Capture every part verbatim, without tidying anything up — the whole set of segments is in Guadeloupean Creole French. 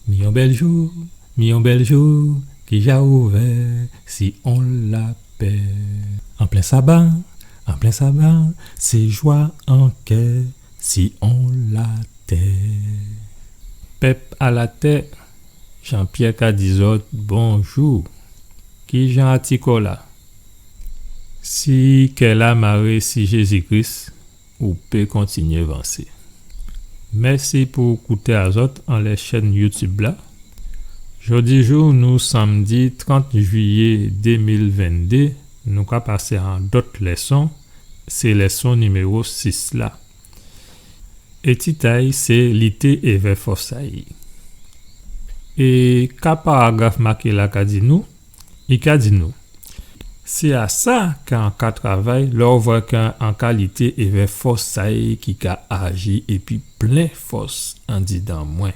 Mi on bèl jou, mi on bèl jou, ki ja ouvè si on lapè. An plen saba, an plen saba, sé jwa an kè si on latè. Pèp a latè, Jean-Pierre ka di zòt bonjou. Ki jan atikò-la? Si kè-la maré si Jézi Kris, ou pé kontinyé vansé. Mèsi pou kouté a zòt anlè chèn YouTube la. Jòdi jou nou sanmdi trant jwiyé dé mil venndé, nou ka pasé a on dòt lèson, sé lèson niméwo sis la. É tit a'y sé Lité évè fòs a'y. É ka paragraf maké la ka di nou, i ka di nou, sé a sa kè an ka travay lè ou vwè kè an ka lité évè fòs a'y ki ka aji épi plen fòs andidan mwen.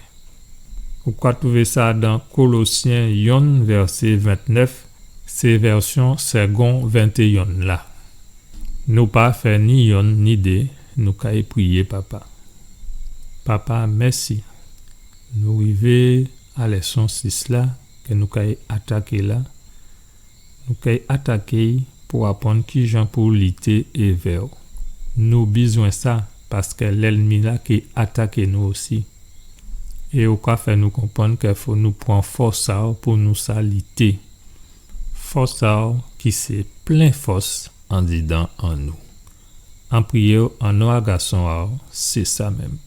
Ou ka twouvé sa dan Kolosyen yonn, vèsé ventnèf, sé vèsyon Segond ventéyonn la. Nou pa fè ni yonn ni dé, nou kay priyé Papa. Papa, mèsi. Nou rivé a lèson sis la, kè nou kay ataké la. Nou kay ataké'y pou aprann kijan pou lité évè'w. Nou bizwen sa, paskè lènmi-la ké ataké nou osi. É ou ka fè nou konprann kè fò nou pran fòs a'w pou nou sa lité. Fòs a'w ki sé plen fòs andidan an nou. An priyé'w an non a gason a'w, sé sa menm.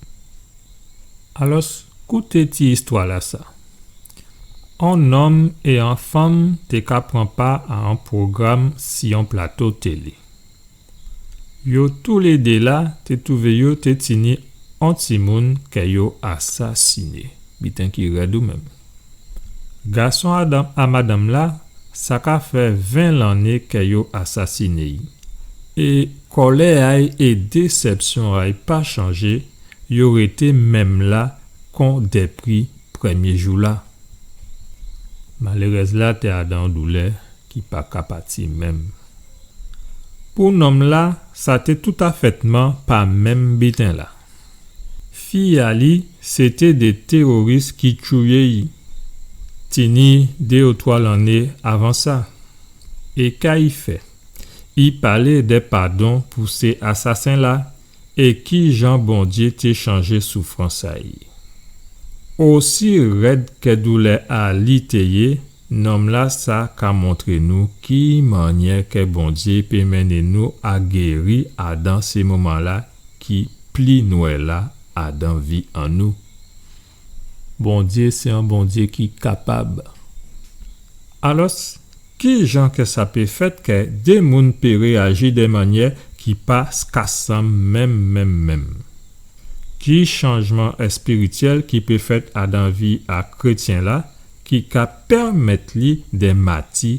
Alòs, kouté ti istwa-lasa. On nonm é on fanm té ka pran pa a on pwogram si on plato télé. Yo toulédé la té twouvé yo té tini on timoun kè yo asasiné. Biten ki rèd ou menm. Gason a dan-, a madanm-la, sa ka fè ven lanné kè yo asasiné'y. É kòlè a'y é désèpsyon a'y pa chanjé, yo rété menm la kon dèpi prèmyé jou-la. Malérèz-la té adan on doulè ki pa ka pati menm. Pou nonm-la, sa té toutafètman pa menm biten-la. Fi a li, sé té dé téworis ki tchouyé'y, tini dé ou twa lanné avan sa. É ka i fè? I palé dè padon pou sé asasen-la, é kijan Bondyé té chanjé soufrans a'y. Osi rèd kè doulè a li té yé, nonm-lasa ka montré nou ki mannyè kè Bondyé pé mennen nou a géri adan sé moman-la ki pli nwè la adan vi an nou. Bondyé sé on Bondyé ki kapab. Alòs, kijan kè sa pé fèt kè dé moun pé réyaji dè mannyè ki pa s-, ka sanm menm, menm, menm? Ki chanjman èspirityèl ki pé fèt adan vi a krétyen-la ki ka pèmèt li dè mati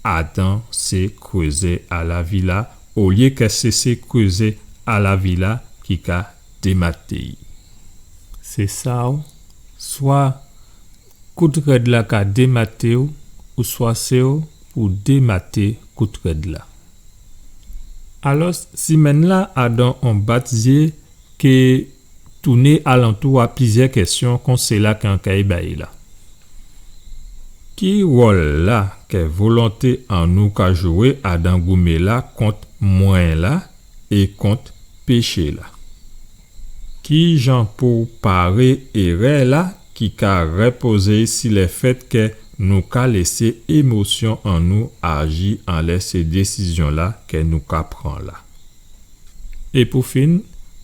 adan sé krézé a lavi-la, olyé kè sé sé krézé a lavi-la ki ka dématé'y? Sé sa, ou swa kout rèd-la ka dématé'w, ouswa sé ou pou dématé kout rèd-la. Alòs, simenn-la adan on bat zyé ké tounen alantou a plizyè kèsyon kon sila kè an kay bay la. Ki wòl-la kè volonté an nou ka jwé adan goumé-la kont mwen-la é kont péché-la? Kijan pou paré érè-la ki ka répozé si lèfèt kè nou ka lésé émosyon an nou aji anlè sé désizyon-la kè nou ka pran la? É pou fin,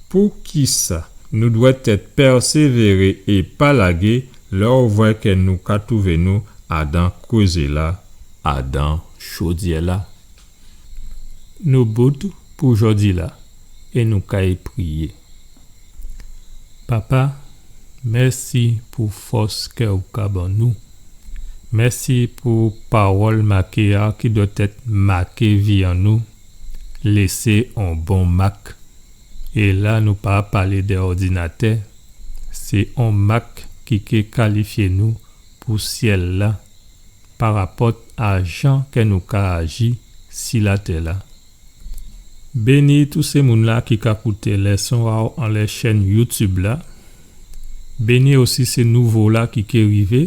poukisa nou dwèt èt pèsévéré é pa lagé lè ou vwè kè nou ka twouvé nou adan krézé-la, adan chodyè-la? Nou bout pou jòdi-la é nou kay priyé. Papa, mèsi pou fòs kè ou ka ban nou. Mèsi pou pawòl maké a ki dwèt èt maké vi an nou, lésé on bon mak. É la nou pa palé dè òdinatè, sé on mak ki ké kalifyé nou pou syèl-la, parapòt a jan kè nou ka aji si latè-la. Béni tout sé moun-la ki ka kouté lèson a'w anlè chèn YouTube la. Béni osi sé nouvo-la ki ké rivé,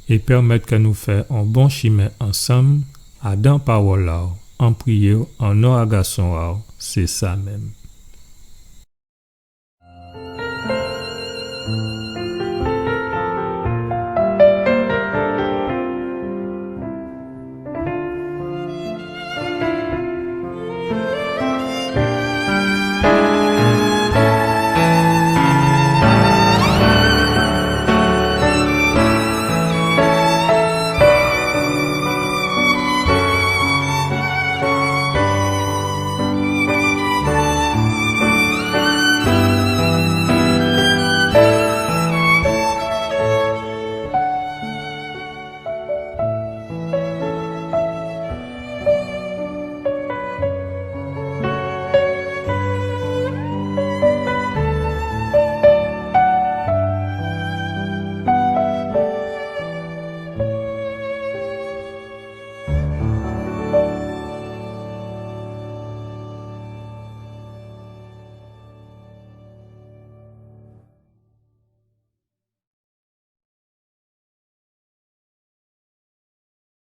é pèmèt kè nou fè on bon chimen ansanm adan pawòl-la, an priyé an non a Gason a-w, sé sa menm.